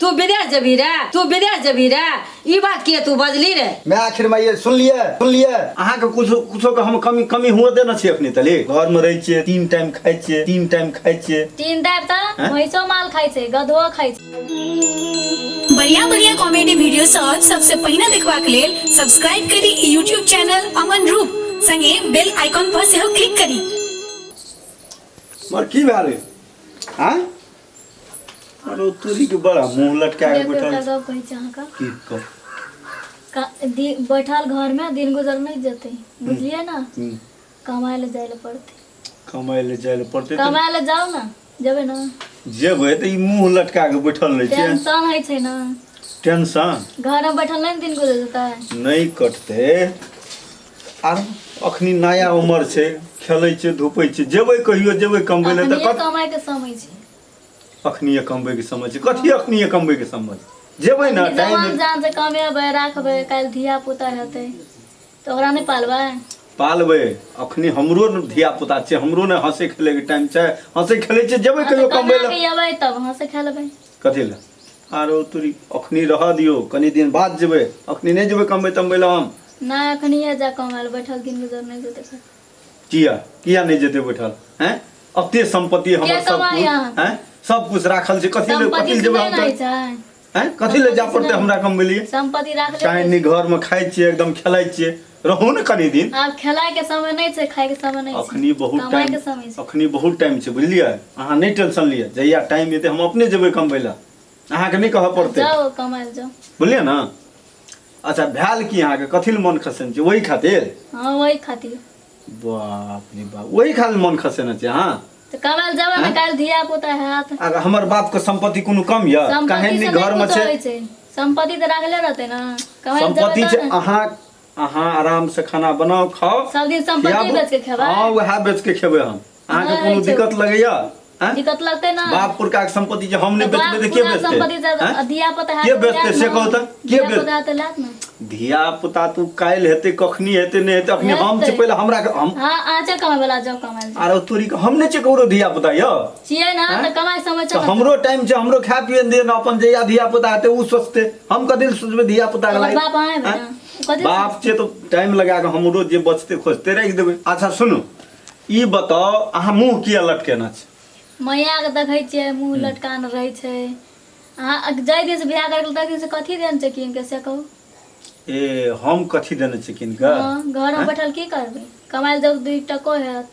तू विदेश जेबही रे, तू विदेश जेबही रे, ई बात किए तू बजली रे? मैं आखिर में ये सुन लिए, सुन लिए। अहाँके कुछो कुछो के हम कमी कमी हुआ देने छियै अखनी तले। घर में रहै छियै, 3 टाइम खाइ छियै, 3 टाइम खाइ छियै। 3 टाइम तऽ हैं? भैंसो माल खाइ छै, गधो खाइ छै। बढ़िया बढ़िया कॉमेडी वीडियो सब सबसे पहिने देखबाक लेल सब्सक्राइब करी यूट्यूब चैनल अमन रूप संगे बेल आइकॉन पर सेहो क्लिक करी। मर की भेलै? आँय? अरे तोरी के बड़ा मुंह लटका के देखो, बैठल एकटा गप कहै छी अहाँके। की कह? बैठल घर में दिन गुजर नहीं जेतै, बुझलियै ना? कमाए ले जाय ले पड़तै। कमाए ले जाय ले पड़तै तऽ कमाए ले जाउ ना, जेबै ना? जेबै तऽ ई मुंह लटका के बैठल रहै छियै। टेंशन होइ छै ना। टेंशन? घर में बैठल नहीं दिन गुजर जेतै। नहीं कटतै। आर अखनी नया उमर छै, खेलै छै, धूपै छै, जेबै कहियो जेबै कमबै ले तऽ अखनिये कमाइ के समय छै। अखनिये कमबै के समय छै। कथी अखनिये कमबै के समय? जेबै ना अखनी टाइम जवान जान से कमेबै राखबै, काल्हि धिया पुता हेतै तऽ ओकरा नहि पालबै? पालबै। अखनी हमरो ने धिया पुता छै, हमरो ने हंसै खेलै के टाइम छै, हंसै खेलै छै, जेबै हँ, तऽ कहियो कमबै कमा ले। के एबै तब हंसै खेलबै। कथी ले? आरो तोरी अखनी रह दियौ, कनी दिन बाद जेबै, अखनी नहि जेबै कमबै तमबै ले हम। नहि, अखनिये जा कमाय ले, बैठल दिन गुजर नहि जेतै। किया किया नहि जेतै बैठल? हैं, अते सम्पत्ति हमर के सब कमाइ कुछ अहाँ? हैं, सब कुछ राखल छै, कथी ले सम्पत्ति कथी ले से जेबै नहि हम ने होइ तऽ? छै। हैं, कथी ले जा सम्पत्ति से पड़तै नहि। हमरा कमबै लिए? सम्पत्ति राखले काहे नहि घर में खाइ छियै, एकदम खेलाइ छियै, रहू ने कनी दिन। आब खेलाय के समय नहि छै, खाय के समय नहि छै, अखनी बहुत कमाय टाइम के समय छै। अखनी बहुत टाइम छै, बुझलियै? अहाँ नहि टेंशन लिअ, जहिया टाइम एतै हम अपने जेबै कमबै लए, अहाँके नहि कहऽ पड़तै। जाउ कमाय लए जाउ। बुझलियै ने? अच्छा भेल की अहाँके कथी लए मन खसेने छै? ओहि खातिर? हँ, ओहि खातिर। बाप रे बाप, ओहि खातिर मन खसेने छै अहाँ? तऽ कमाय लए जेबै ने, काल्हि धिया पुता हैत। आ हमर बाप के सम्पत्ति कोनो कम यऽ? सम्पत्ति काहे से नहि नहि घर में कुछो छै? होइ छै, सम्पत्ति तऽ राखले रहतै ने, कमाय लए जेबै सम्पत्ति तब छै ने। अहाँ अहाँ आराम से खाना बनाउ खाउ। सब दिन सम्पत्ति खियाबू। बेच के खेबै? हँ, वएह बेच के खेबै हम। अहाँके नहि कोनो होइ छै। दिक्कत लगैया? आँय? दिक्कत लगतै ना। बाप पुरका के सम्पत्ति जे हम नहि तऽ बेचबै बाप तऽ के पुरका बेचतै? सम्पत्ति से आँय? धिया पुता के हैत तऽ बेचतै लायत से ना। कहू तऽ? के धिया बेच पुता हैत तऽ लायत ना। धिया पुता तू काल्हि हेतै, कखनी हेतै नहि हेतै, अखनी हम छी हेतै। पहिले हमरा हम हँ, अहाँ छै कमाइ वाला, जाउ कमाइ लए। आरो तोरी के हम नहि छियै ककरो धिया पुता यौ। छियै ना आँय? तऽ कमाइ समय छै तऽ ने। हमरो टाइम छै, हमरो खाय पिए दिअ ने अपन, जहिया धिया पुता हेतै ओ सोचतै, हम कथी लए सोचबै धिया पुता के ओकर लाइफ? बाप अहाँ हेबै आँय? ना, ओ कथी बाप छै तऽ टाइम लगा कऽ हमरो जे बचतै खोजतै राखि देबै। अच्छा सुनू, ई बताउ अहाँ मुँह किया लटकेने छै? मैया के देखै छियै मुँह लटकान रहै छै। अहाँ जाहि दिन से बियाह करके ताहि दिन से कथी देने छै कीन के, से कहू? ए, हम कथी देने छी कीन के? हँ, घर में आँय? बैठल की करबै? कमाइ लए जाउ, 2 टको हैत।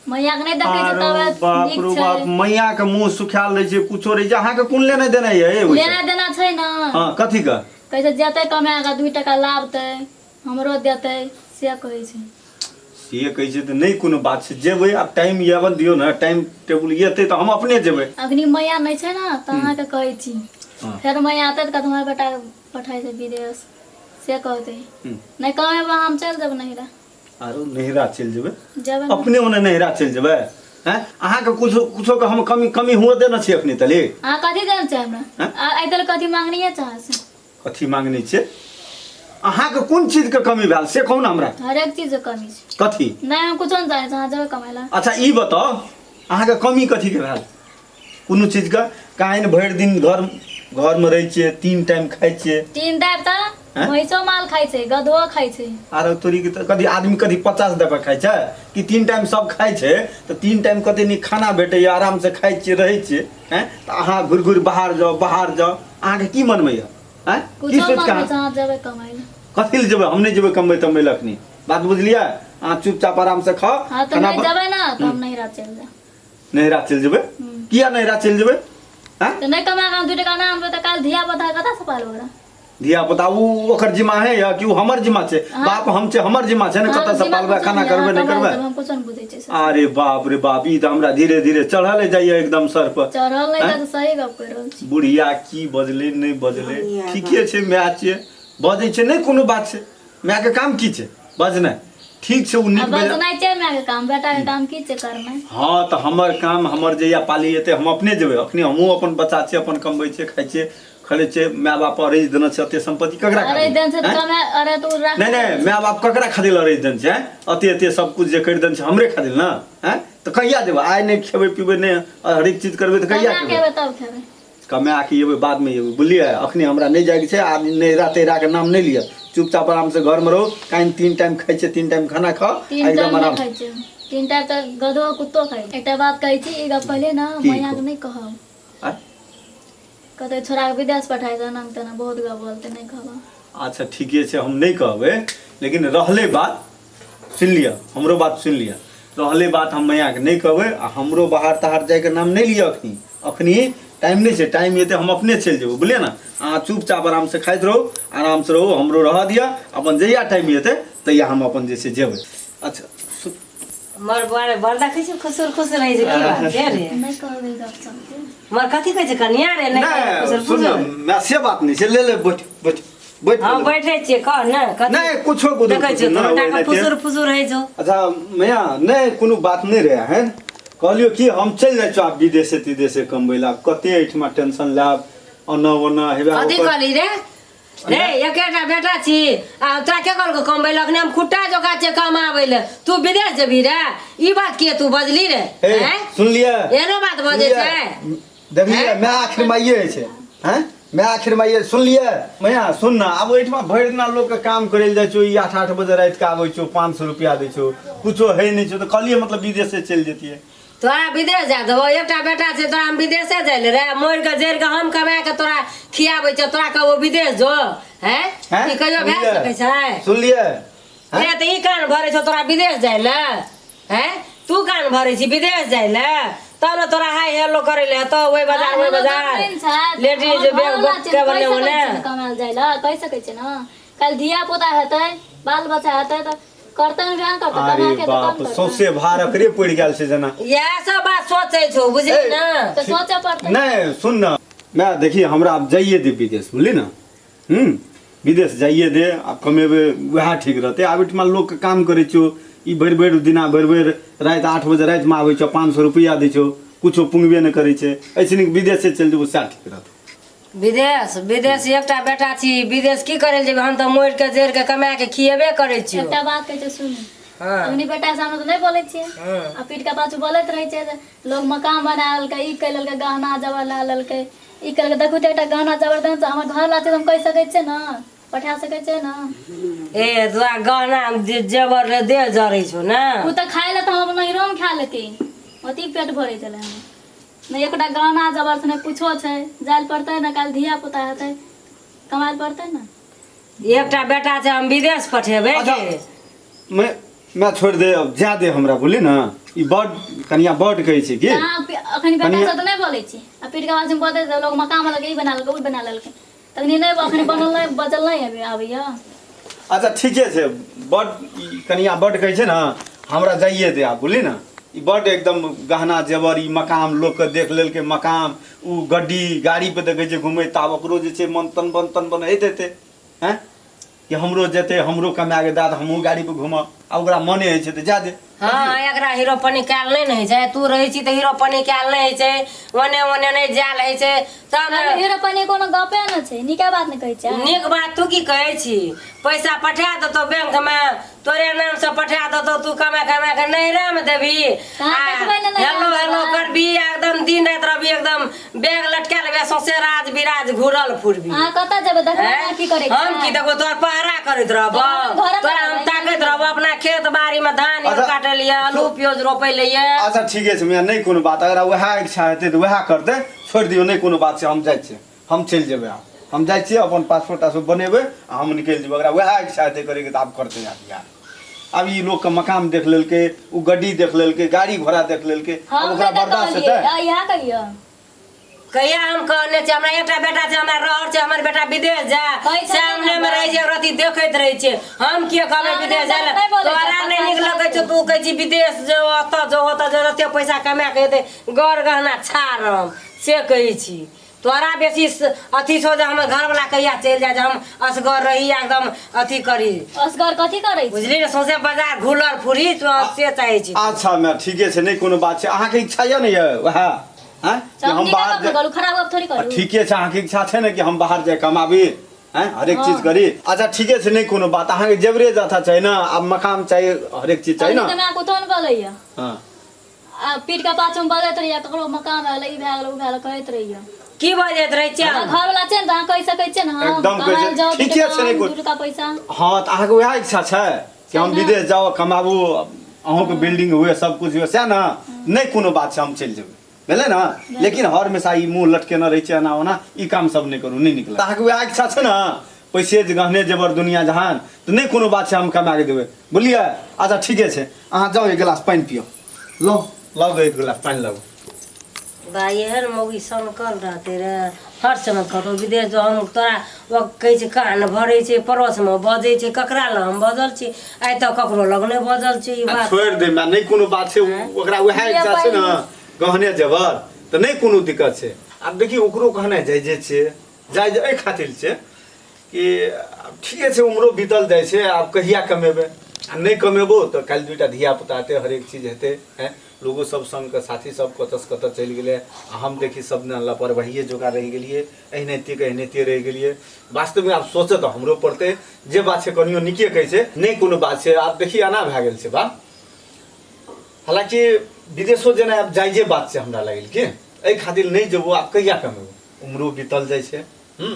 मैया के नहि देखै छै आरो तब हैत, बाप नीक रो छै। बाप, मैया के मुँह सुखायल रहै छै, कुछो रहै छै, अहाँके कोन लेने देने यऽ ए ओहिसँ? लेना देना छै ने। हँ, कथी के? कहै छै जेतै कमा कऽ 2 टका लाबतै, हमरो देतै, से कहै छै। से कहै छै तऽ नहि कोनो बात छै, जेबै आब टाइम आबऽ दियौ ने, टाइम टेबुल एतै तऽ हम अपने जेबै। अखनी मैया नहि छै ने तऽ अहाँके कहै छी। हँ। फेर मैया एतै तऽ कहत हमर बेटा पठाइ छै विदेश, से कहतै। नहि कमेबै हम चलि जेबै नैहरा। आरो नैहरा चलि जेबै? जेबै ने। अपने ओने नैहरा चलि जेबै? हैं, अहाँके कुछो कुछो के हम कमी कमी हुअ देने छी अखनी तली? अहाँ कथी देने छै हमरा? हैं? आइ तक कथी मांगनीये छै अहाँ से? कथी मांगने छियै? अहाँके कोन चीजके कमी भेल से कहू ने हमरा। हरेक चीजके कमी छै। कथी? नहि, हम कुछो नहि जानै छी, अहाँ जेबै कमाइ लए। अच्छा ई बताउ अहाँके कमी कथीके भेल? कोनो चीजके? काहे भरि दिन घर घरमे रहै छियै, 3 टाइम खाइ छियै। 3 टाइम तऽ हैं? भैंसो माल खाइ छै, गधो खाइ छै। आरो तोरी के तऽ कथी आदमी कथी 50 दफा खाइ छै कि 3 टाइम सब खाइ छै? तऽ 3 टाइम कते नीक खाना भेटैया, आरामसँ खाइ छियै, रहै छियै। हैं, तऽ अहाँ घुरि घुरि बाहर जाउ बाहर जाउ, अहाँके की मनमे यऽ? हैं, की कुछो सोच के मन अहाँ छै, अहाँ जेबै कमाइ लए। कथी लए जेबै? हम नहि जेबै कमबै तमबै लए अखनी, बात बुझलियै? अहाँ चुपचाप आराम से खाउ। हँ तऽ खाना नहि जेबै ने तऽ हम नैहरा चलि जायब। नैहरा चलि जेबै? किया नैहरा चलि जेबै? हैं? तऽ नहि कमा कऽ 2 टका नहि आनबै तऽ काल्हि धिया पुता कतऽ से पालबै ओकरा? धिया पुता ओ ओकर जिम्मा है या कि ओ हमर जिम्मा छै? हाँ। बाप हम छै, हमर जिम्मा छै ने अहाँके कतऽ से जिम्मा पालबै, कुछो खाना नहि, करबै अहाँ नहि कमाइ करबै? देब, हम कुछो नहि बुझै छियै से। अरे बाप रे बाप, ई तऽ हमरा धीरे धीरे चढ़ल जाइए एकदम सर पर। चढ़ल नहि हैं? तऽ सही गप कहि रहल छी। बुढ़िया की बजलै नहि बजलै, बुढ़िया ठीके छै, माय छियै, बजै छै, नहि कोनो बात छै। मायके काम की छै? बजनाइ। ठीक छै, ओ आ नीक बेजा बजनाइ छै मायके काम, बेटाके काम की छै करनाइ? हँ तऽ हमर काम, हमर जहिया पाली एतै हम अपने जेबै। अखनी हमहूँ अपन बच्चा छियै, अपन कमबै छियै, खाइ छियै, खरै छियै। माय बाप अरैज देने छै एते सम्पत्ति ककरा अरे खातिर? देन से तऽ आँय? कमे अरे तू राख। नहि नहि, माय बाप ककरा खातिर अरैज देने छै? आँय? एते एते सब कुछ जे करि देने छै हमरे खातिर ने? आँय, तऽ कहिया जेबै? आइ नहि खेबै पिबै नहि हरेक चीज करबै तऽ कहिया कमा खेबै? खेबै तब खेबै। कमा के एबै बादमे एबै बुझलियै अखनी हमरा नहि जाइके छै आब नैहरा तैहराके नाम नहि लिअ चुपचाप आरामसँ घरमे रहू काल्हि तीन टाइम खाइ छियै तीन टाइम खाना खाउ तीन एकदम टाइम नहि आराम खाइ छियै तीन टाइम तऽ गधो कुत्तो खाइ छै। एकटा बात कहै छी ई गप पहिले ने की मैयाके नहि कहब आँय? कहतै छोड़ाके विदेश पठाइ दे एना तेना बहुत गप बोलतै नहि कहब अच्छा ठीके छै हम नहि कहबै लेकिन रहलै बात सुनि लिअ हमरो बात सुनि लिअ रहलै बात हम मैयाके नहि कहबै आ हमरो बाहर ताहर जाइके नाम नहि लिअ अखनी अखनी टाइम नहि छै टाइम एतै हम अपने चलि जेबै बुझलियै ने अहाँ चुपचाप आरामसँ खाइत रहू आरामसँ रहू हमरो रहऽ दिअ अपन जहिया टाइम एतै तहिया हम अपन जे छै जेबै अच्छा मर बुआ रे बड़ देखै छी खुसुर खुसुर रहै छै की बात छै रे नहि कहबै गप सबके मर कथी कहै छै कनिया रे नहि नहि खुसुर सुन खुसुर मैं से बात नहि छै ले ले बैठ बैठ बैठ हँ बैठे छियै कह ने कथी नहि कुछो कुछो देखै छियै ना, तोरा ओहिना के फुसुर फुसुर रहै छौ अच्छा मैया नहि कोनो बात नहि रहै है कहलियौ कि हम चलि जाइ छौ आब विदेशे तिदेशे कमबै लए आब कते एहिठमा टेंशन लायब ओना ओना हेबे कथी ओकर- कहली रे रे एकेटा बेटा छी आ तोरा के कहलको कमबै लए अखने हम खुट्टा जोका छियै कमाबै लए तू विदेश जेबही रे ई बात किए तू बजली रे हे हैं? सुनलियै एहनो बात बजै छै देखलियै हैं? मैं आखिर माइये छै हैं मैं आखिर माइये सुनलियै मैया सुन ना आब ओहिठमा भरि दिना लोकके काम करै लए जाइ छौ ई आठ आठ बजे रातिके आबै छौ 500 रुपया दै छौ कुछो है नहि छौ तऽ कहलियै मतलब विदेशे चलि जैतियै तोरा विदेश जा देबो एकटा बेटा छै तोरा हम विदेशे जाइ ले रे मरि के जरि के हम कमा के तोरा खियाबै छियौ तोरा कहबो विदेश जो हैं हैं? ई कहियो भए सुनलियै? सकै छै सुनलियै हे तऽ ई कान भरै छौ तोरा विदेश जाइ ले हैं तू कान भरै छी विदेश जाइ ले तब ने तोरा हाय हेलो करै ले हेतौ ओहि बाजार ओहि बाजार लेडीज बैग के बने ओने कमाल जाइ ले कहि सकै छै ने काल्हि धिया पुता हेतै बाल बच्चा हेतै तऽ करतै ने बिहान करतै अरे कमा के तऽ बाप कम करतै सौंसे भार एकरे पड़ि गेल छै जेना इएह सब बात सोचै छौ बुझली ए, ने तऽ सोचऽ पड़तै नहि सुन ने मैं देखिए हमरा आब जाइए दे विदेश बुझली ने हूँ विदेश जाइए दे आब कमेबै वएह ठीक रहतै आब एहिठमा लोकके काम करै छियौ ई भरि भरि दिना भरि भरि राति 8 बजे रातिमे आबै छौ 500 रुपैआ दै छौ कुछो पुंगबे नहि करै छै एहिसँ नीक विदेशे चलि जेबौ सएह ठीक रहतौ विदेश विदेश एकटा बेटा छी विदेश की करै लए जेबै हम तऽ मरि के जरि के कमा के खिएबे करै छियौ एकटा बात कहै छै सुनू हँ अपनी बेटा सामने तऽ नहि बोलै छियै हँ आ पीठ के पाछू बोलैत रहै छै जे लोग मकान बना लेलकै ई कहि लेलकै गहना जेवर ला लेलकै ई कहलकै देखू तऽ एकटा गहना जेवर देने छै हमर घर ला छै तऽ हम कहि सकै छियै ने पठा सकै छियै ने ए तोरा गहना जेवर ले देह जरै छौ ने ओ तऽ खाय लए तऽ हम अपना हीरोमे खा लेती ओती पेट भरै छलै हमर नहि एकटा गहना जबर छै नहि कुछो छै जाय लए पड़तै ने काल्हि धिया पुता हेतै कमाय लए पड़तै ने एकटा बेटा छै हम विदेश पठेबै अच्छा। के मैं मैं छोड़ दे अब जा दे हमरा बोली ना ई बड कनिया बड कहै छै की अहाँ अखन बेटा कनिया- सब तऽ नहि बोलै छी आ पीठ के बाजू बोलते तऽ लोग मकान वाला ई बना लेलकै ओ बना लेलकै तखनी नहि अखन बनल नहि बचल नहि अभी आबैया अच्छा ठीके छै बड ई कनिया बड कहै छै ने हमरा जाइए दे आब बुझली ने ई बड एकदम गहना जेवर ई मकाम लोकके देख लेलकै मकाम ओ गड्डी गाड़ी पे देखै छै घुमै तऽ आब ओकरो जे छै मन तन बन तन बन होइत हेतै हैं कि हमरो जेतै हमरो कमा के दए तऽ हमहूँ गाड़ी पे घूमब आ ओकरा मने होइ छै तऽ जा दे हँ एकरा हीरोपनी कयल नहि ने होइ छै तू रहै छी तऽ हीरोपनी कयल नहि होइ छै ओने ओने नहि जायल होइ छै तब ने हीरोपनी कोनो गपे नहि छै नीके बात नहि कहै छै नीक बात तू की कहै छी पैसा पठा देतौ बैंक मे तोरे नाम से पठा देतौ तू कमा कमा के नैहरा मे देबही आ देखबै ने नैहरा हेलो मे हेलो देबै। करबी एकदम दिन राति रहबी एकदम बैग लटका लेबे सौंसे राज बिराज घुरल फुरबी अहाँ कतऽ जेबै देखबै हैं? ने की करै हम की देखबो तोहर पहरा करैत रहबो घरमे तोरा हम रहबै। ताकैत रहबो अपना खेत बाड़ी मे धान अच्छा, काटै लिए आलू प्याज रोपै लिए अच्छा ठीके छै मियाँ नहि कोनो बात अगर वएह इच्छा हेतै तऽ वएह करतै छोड़ि दियौ नहि कोनो बात छै हम जाइ छियै हम चलि जेबै आब हम जाइ छियै अपन पासपोर्ट तासपोर्ट बनेबै आ हम निकलि जेबै अगर वएह इच्छा हेतै करैके तऽ आब करतै आब बियाह आब ई लोकके मकान देख लेलकै ओ गड्डी देख लेलकै गाड़ी घोड़ा देख लेलकै आब हम ओकरा नहि बर्दाश्त कहलियै हेतै इएह कहियौ कहिया हम कहने छियै हमरा एकटा बेटा छै हमरा रहर छै हमर बेटा विदेश जाय कहै छै सामने मे ने रहै छै रति देखैत रहै छै हम किए कहबै सामने विदेश जाय नहि लए बोलै छै, तोरा नहि पता नीक छै। लगै छौ तू कहै छी विदेश जो ओतऽ जो ओतऽ जो एते पैसा कमा के एतै गर गहना छाड़म से कहै छी तोरा बेसी अथी छौ जे हमर घरवला कहिया चलि जाय जे हम असगर रही एकदम अथी करी असगर कथी करै छी बुझली ने सौंसे बाजार घुलर फुरी तो से चाहै छी अच्छा मैं ठीके छै नहि कोनो बात छै अहाँके इच्छा यऽ ने यऽ वएह आँय कि हम हम नीके बाहर गप ने जा करू खराब गप थोड़ी करू ठीके छै अहाँके इच्छा छै ने कि हम बाहर जाय कमाबी आँय हरेक चीज हँ। करी अच्छा ठीके छै नहि कोनो बात अहाँके जेवरे जथा चाही ने आब मकान चाही हरेक चीज चाही अभी ने तऽ हमरा कुतो ने बोलैया हँ आ पीठ के पाछू में बजैत रहिया ककरो मकान भए गेलै ई भए गेलै ओ भए गेलै कहैत रहिया की बजैत रहै छियै अहाँ घर वाला छै ने तऽ अहाँ कहि सकै छियै ने हँ एकदम कहै कमाइ छै। जाउ ठीके छै ने दू टका पैसा हँ तऽ अहाँके उएह इच्छा छै कि हम छै ने? विदेश जाउ कमाबू अहूँके बिल्डिंग हुए सब कुछ हुए सएह ने नहि कोनो बात छै हम चलि जेबै भेलै ने लेकिन हर हमेशा ई मुँह लटकेने रहै छै एना ओना ई काम सब नहि करू नहि निकल अहाँके उएह इच्छा छै ने पैसे जे गहने जेवर दुनिया जहान तऽ नहि कोनो बात छै हम कमा कऽ देबै बुझलियै अच्छा ठीके छै अहाँ जाउ एक गिलास पानि पियौ लौ लाउ एक गिलास पानि लाउ बा एहन मौगी सनकल रहतै रे हर समय कतहु विदेश जो हम तोरा ओ कहै छै कान भरै छै पड़ोसमे बजै छै ककरा लग हम बजल छी आइ तक ककरो लग नहि बजल छी ई आ बात छोड़ि दे माय नहि कोनो बात छै ओकरा उएह इच्छा छै ने गहने जेवर तऽ नहि कोनो दिक्कत छै आब देखी ओकरो कहनाइ जाइ जे छै जाइ जे एहि खातिर छै कि आब ठीके छै उमरो बीतल जाइ छै आब कहिया कमेबै आ नहि कमेबो तऽ काल्हि दुइटा धियापुता हेतै हरेक चीज हेतै आँय लोगो सब सङ्गके साथी सब कतऽसँ कतऽ चलि गेलै आ हम देखी सब ने लापरवाहिए जोका रहि गेलियै एहनाइते एहनाइते रहि गेलियै वास्तवमे आब सोचऽ तऽ हमरो पड़तै जे बात छै कनियो नीके कहै छै नहि कोनो बात छै आब देखी एना भए गेल छै बात हालाँकि विदेशो जेनाइ आब जायजे बात छै हमरा लागल कि एहि खातिर नहि जेबो आब कहिया कमेबो उमरो बीतल जाइ छै हूँ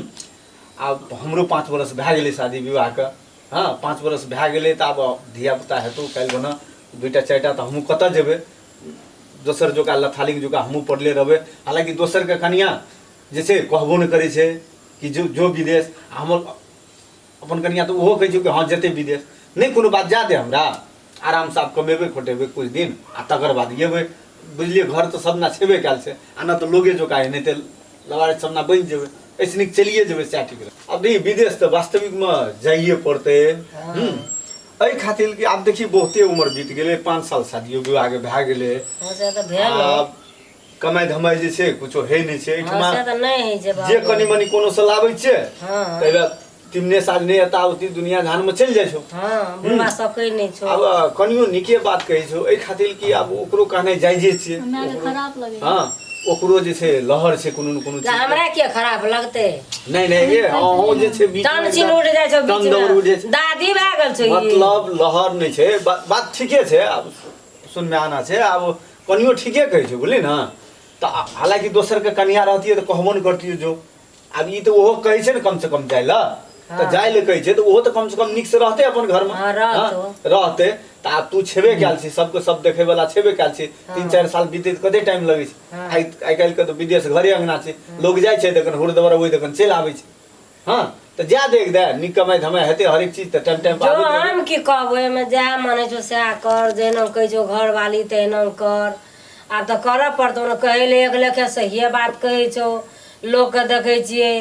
आब हमरो 5 बरस भए गेलै शादी विवाहके हँ 5 बरस भए गेलै तऽ आब धियापुता हेतौ काल्हि बना 2टा 4टा तऽ हमहूँ कतऽ जेबै दोसर जोका लथालिंग जोका हमहूँ पड़ले रहबै हालाँकि दोसरके कनियाँ जे छै कहबो नहि करै छै कि जो जो विदेश आ हमर अपन कनियाँ तऽ ओहो कहै छै कि हँ जेतै विदेश नहि कोनो बात जा दे हमरा आरामसँ आब कमेबै खोटेबै किछु दिन आ तकर बाद एबै बुझलियै घर तऽ सब ना छेबे कयल छै आ नहि तऽ लोगे जोका एनाहिते लबारे सब ना बनि जेबै एहिसँ नीक चलिए जेबै सएह ठीक रहत आब देखी विदेश तऽ वास्तविकमे जाइए पड़तै हूँ एहि खातिर कि आब देखी बहुते उम्र बीत गेलै 5 साल शादियो विवाहके भए गेलै हँ, से तऽ भेल आब कमाइ धमाइ जे छै कुछो होइ नहि छै एहिठमा हँ, से तऽ नहि होइ छै जे बाबू। कनि मनि कोनो से लाबै छियै हँ। ताहि लए तिमने साँझ नहि एता ओती दुनिया जहान में चलि जाइ छौ हँ बुढ़वा सकै नहि छौ आब कनियो नीके बात कहै छौ एहि खातिर कि आब ओकरो कहनाइ जायजे छियै हमरा के ओकरो- खराब लगै हँ ओकरो जे छै लहर छै कोनो ने कोनो तऽ चीज हमरा किया खराब लगतै नहि नहि हे अहूँ जे छै बीच तन में चिन उठि जाइ छौ तन बीच दौड़ उठि जाइ मे छै दादी भए गेल छौ ई। मतलब लहर नहि छै बात ठीके छै आब सुनमे आना छै आब कनियो ठीके कहै छै बुझली ने तऽ हालाँकि दोसरके कनिया रहतियै तऽ कहबो नहि करतियै जो आब ई तऽ ओहो कहै छै ने कम से कम जाइ लए तऽ हँ। जाइ लए कहै छै तऽ ओहो तऽ कम से कम नीक से रहतै अपन घरमे हँ, रहतौ। हँ, रहतै तऽ आब तू छेबे कयल छी सबके सब देखै वाला छेबे कयल छी 3-4 साल बीतै तऽ कते टाइम लगै छै हँ। आइ आइ काल्हिके तऽ विदेश घरे अंगना छै लोग जाइ छै तखन हुड़दबर अबै तखन चलि आबै छै हँ तऽ जा देख दे नीक कमाइ धमाइ हेतै हरेक चीज तऽ टाइम टाइम पर जो आबैत रहतै। हम की कहबो एहिमे जएह मानै छौ सएह कर जहिना कहै छौ घरवाली तहिना कर आब तऽ करऽ पड़तौ ने कहै लए एक लेखे सहिए बात कहै छौ लोकके देखै छियै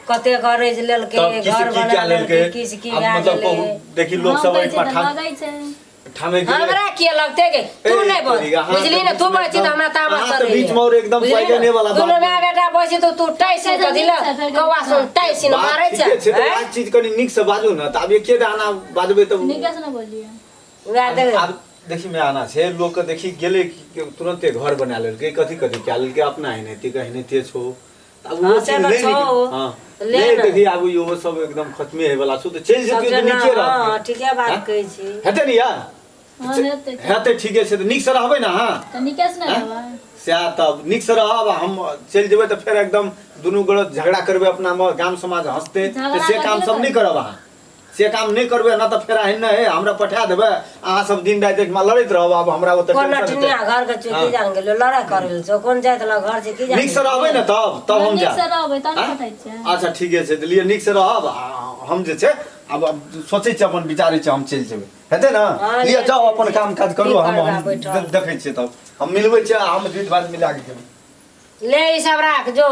कते करैज लेलकै तब किस घर की बना कए लेलकै लेलकै किस की आब भए मतलब गेलै कहू देखी लोक हम सब कहै छै एहिठमा तऽ ठाम लगै छै ठामे गेलै हमरा किया लगते गे तू ए, नहि बज तोरी, अहाँ बुझली तऽ ने तू बीचमे बजै छी तऽ हमरा तामस अहाँ तऽ चढ़ैए बीचमे और एकदम बुझली ने? पैगने वाला बात दुनू बोलै। माय बेटा बजै तऽ तू टैसिन कथी लए कौआ सुन टैसिन बात मारै छै ठीके छै तऽ आँय? वएह चीज कनि नीक से बाजू ने तऽ आब एके दाना बाजबै तऽ नीके से ने बोलिए वएह देख आब देखी मे आना छै लोक के देखी गेलै कि तुरन्ते घर बना लेलकै कथी कथी कए लेलकै अपना एनाहिते के एनाहिते छौ तऽ आब हँ, ओहो से चीज तऽ नहि छौ। नीक हँ ले नहि ने। देखी आब इहो सब एकदम खत्मे होय वाला छौ तऽ चलि सब जेतियै तऽ जेना नीके हँ रहतै ठीके बात हँ? कहै छी हेतै ने यार हँ हेतै हेतै ठीके छै तऽ नीकसँ रहबै ने अहाँ तऽ नीके से ने हँ? रहबै सएह तब नीकसँ रहब आ हम चलि जेबै तऽ फेर एकदम दुनू गोटे झगड़ा करबै अपनामे गाम समाज हँसतै तऽ झगड़ा से काम कथी लए सब नहि करबै? करब अहाँ से काम नहि करबै ना तऽ फेर एहन नहि हमरा पठा देबै अहाँ सब दिन राति एकमा लड़ैत रहब आब हमरा ओतऽ कोन टेंशन हेतै। नटनिया घर के छौ की जान गेलो लड़ाई करै लए छौ कोन जाइत लग घर छै की जान नीकसँ रहबै ने तब तब हम नीकसँ जायब रहबै तब ने आँय? पठै छियै अच्छा ठीके छै तऽ लिअ नीकसँ रहब आ हम जे छै आब आब सोचै छियै अपन विचारै छियै हम चलि जेबै हेतै ने हँ, लिअ जाउ अपन काम काज करू की हम करबै हम बैठल। देखै छियै तब हम मिलबै छियै आ हम दूध भात मिला कऽ खेबै ले ई सब राख जो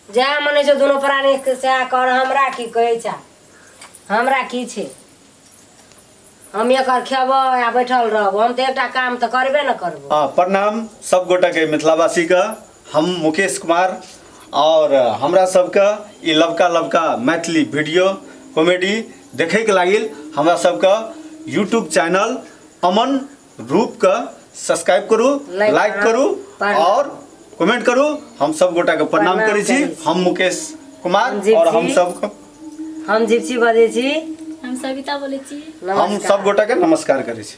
जएह मन होइ छौ दुनू प्राणी के सएह कर हमरा की कहै छै हमरा की छै हम एकर खेबै आ बैठल रहब हम तऽ एकटा काम तऽ करबे ने करबो हाँ प्रणाम सब गोटाके मिथिलावासीके हम मुकेश कुमार और हमरा सबके ई लबका लबका मैथिली वीडियो कॉमेडी देखैके लागिल हमरा सबके यूट्यूब चैनल अमन रूपके सब्सक्राइब करू लाइक लाइक करू प्रणाम। और कमेंट करू हम सब गोटाके प्रणाम प्रणाम करै छी करै छी। हम मुकेश कुमार हम जीव और हम छी। सब हम जिप्सी बजै छी हम सविता बोलै छी हम नमस्कार सब गोटाके नमस्कार करै छी